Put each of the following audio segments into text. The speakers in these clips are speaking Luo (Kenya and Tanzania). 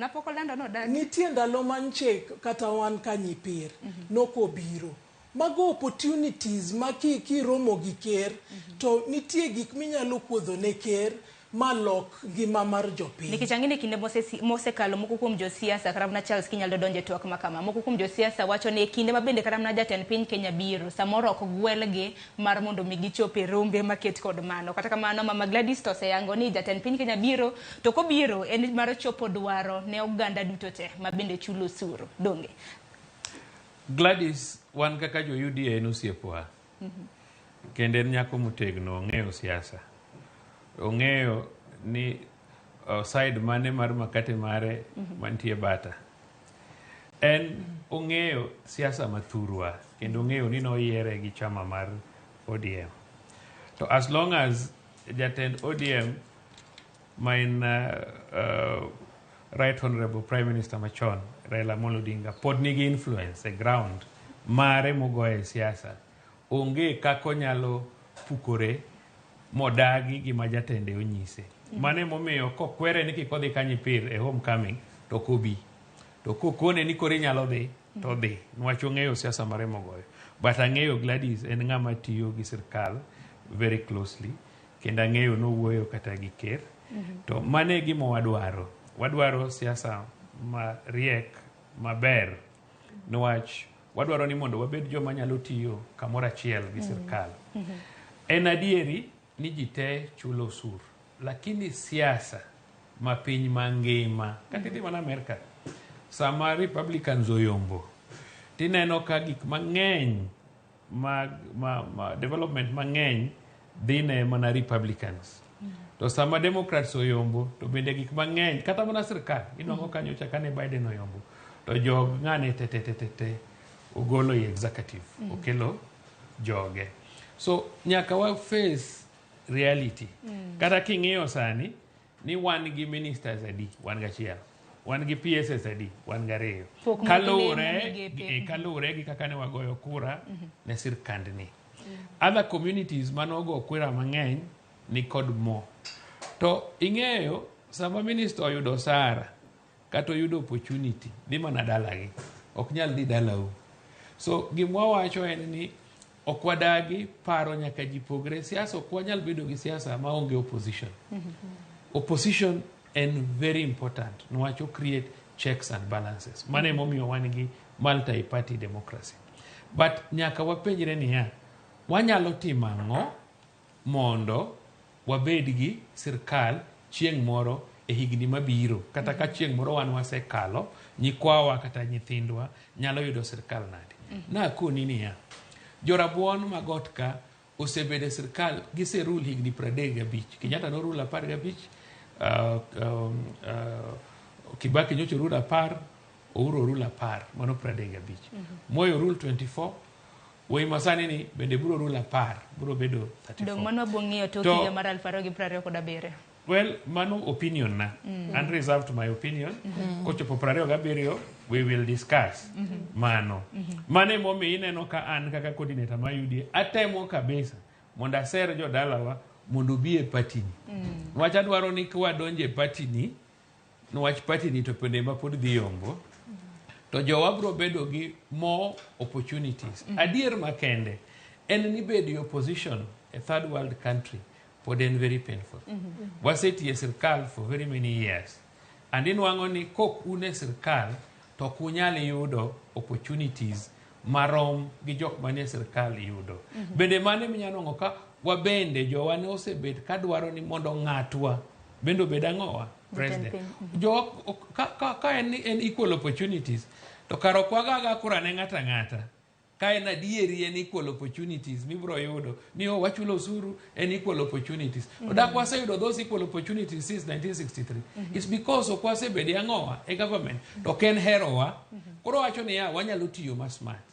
Napok olando nodagi. Nitie ndalo manche kata wan ka nyipir nokobiro. Mago opportunities ma kiromo gi ker to nitie gik minyalo kuodho ne ker malok ngima mar jopiny. Nikech ang'e ni kinde mosekalo moko kuom josiasa kata mana Charles kinyalo donjo e twak ma kama. Moko kuom josiasa wacho ni e kinde ma bende kata mana jatend piny Kenya biro, samoro ok gwelgi mar mondo mi gichop e rombe maket kod mano. Kata kamano Mama Gladys to oseyango ni jatend piny Kenya biro, to kobiro en mar chopo dwaro ne oganda duto te ma bende chulo osuru. Donge? Gladys, wan kaka jo UDA en osiepwa. Kendo en nyako motegno, ong'eyo siasa. Ong'eyo ni side mane mar makate mare mantie bata. En ong'eyo siasa mathurwa kendo ong'eyo ni noyiere gi chama mar ODM. To as long as jatend ODM ma en Right Honorable Prime Minister machon Raila Amolo Odinga pod nigi influence e ground mare mogoye e siasa, onge kaka onyalo pukore modagi gima jatende onyise. Mano emomiyo kokwere ni kik odhi Kanyipir e homecoming to ok obi. To kokone ni koro inyalo dhi to odhi. Niwach ong'eyo siasa mare mogoyo. But ang'eyo Gladys en ng'ama tiyo gi sirkal very closely kendo ang'eyo nowuoyo kata gi ker. To mano e gima wadwaro. Wadwaro siasa mariek maber niwach wadwaro ni mondo wabed joma nyalo tiyo kamoro achiel gi sirkal. En adieri ni ji te chulo osuru, lakini siasa ma piny mangima kata idhi mana Amerka sama Republicans oyombo tineno ka gik mang'eny ma development mang'eny dhi ne mana Republicans. To sama Democrats oyombo to bende gik mang'eny kata mana sirkal inwang'o ka nyocha kane Biden oyombo to jog ng'ane te te te te te ogolo e executive okelo joge. So nyaka wa face reality. Kata king'iyo sani ni wan gi ministers adi, wan gachiel. Wan gi PSs adi, wan gariyo. Pok mok Kaluwore lemo migepe. Kaluwore gi kaka ne wagoyo kura ne sirkandni. Other communities manogo kura mang'eny ni kod mo. To ing'eyo sama minister oyudo osara kata oyudo opportunity dhi mana dalagi, ok nyal dhi dalau. So gima wawacho en ni ok wadagi paro nyaka ji pogre. Siasa ok wanyal bedo gi siasa maonge opposition. Opposition en very important niwach o create checks and balances. Mano emomiyo wan gi multi-party democracy. But nyaka wapenjre niya, wanyalo timo ang'o mondo wabed gi sirkal chieng' moro e higni mabiro kata ka chieng' moro wan wasekalo nyikwawa kata nyithindwa nyalo yudo sirkal nade? Nakoni niya, jorabuon ma got ka osebedo e sirkal giserule higni 35. Kenyatta norule 15, Kibaki nyocha orule 10, Uhuru orule 10, mano 35. Moi orule 24, Wuoyi masani ni bende biro rule 10, biro bedo 34. Dong' mano wabiro ng'iyo tok higa mar 2027. Well, mano opinion na. And reserved my opinion. Kochopo 27, we will discuss mano. Mano emomiyo ineno ka an kaka coordinator ma UDA, atemo kabisa mondo aser jodalawa mondo obi e party ni. Niwach adwaro ni kwadonjo e party ni, niwach party ni to bende ma pod dhi yombo, to jowa biro bedo gi more opportunities. Adier makende en ni bedo e opposition e third world country pod en very painful. Wasetiyo e sirkal for very many years. And inwang'o ni kok un e sirkal to ok unyal yudo opportunities marom gi jok manie sirkal yudo. Bende mano eminya nwang'o ka wabende jowa ne osebet kadwaro ni mondo ng'atwa bende obed ang'owa president. Jowa ka en ni en equal opportunities to kar ok wagaga kura ne ng'ato ang'ata. Ka en adieri en equal opportunities mibiro yudo ni oh, wachulo osuru en equal opportunities. To dak waseyudo those equal opportunities since 1963. It's because ok wasebedo e ang'owa e government. To ok en herowa. Koro wacho niya wanyalo tiyo ma smart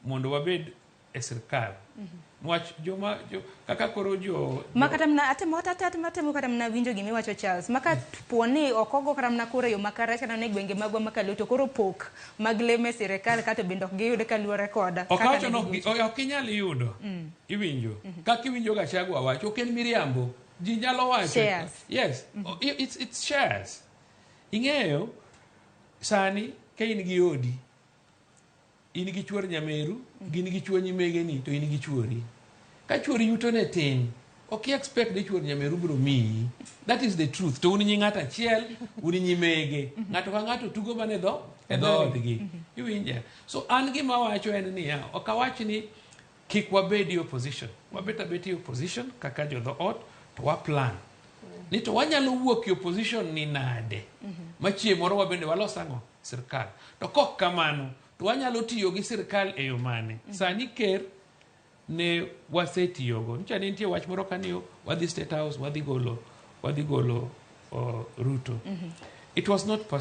mondo wabed e sirkal. Niwach joma jo, kaka koro jo Ma kata mana atemo atemo kata mana winjo gima iwacho Charles. Ma ka po ni ok ogo kata mana kura e yo makare kata mana e gwenge magwa ma kaluo to koro pok mag lemo e sirikal kato bende ok giyud kaluwore koda Ok kaka awacho ne ni gigocho. ok inyal yudo. Iwinjo. Kaka iwinjo Gachagua wacho ok en miriambo. Ji nyalo wacho. Shares. Yes. It's shares. Ing'eyo sani ka in gi odi, in gi chuor nyameru, gin gi chuo nyimegeni, to in gi chuori. Ka chuori yuto ne tin, ok i expect ni chuor nyameru biro miyi. That is the truth. To un nyi ng'ato achiel, un nyimege. Ng'ato ka ng'ato tugo mana e dho e dhoodgi. Iwinja? So an gima awacho en niya, ok awach ni kik wabed e opposition. Wabet abet e opposition kaka jo dhoot to wa plan. Ni to wanyalo wuok e opposition ni nade? Ma chieng' moro wabende walos ang'o? Sirkal. To kok kamano, to wanyalo tiyo gi sirkal e yo mane? Sani ker ne wasetiyogo. Nyicha ne nitie wach moro kani wadhi State House, wadhi golo Ruto. It was not possible.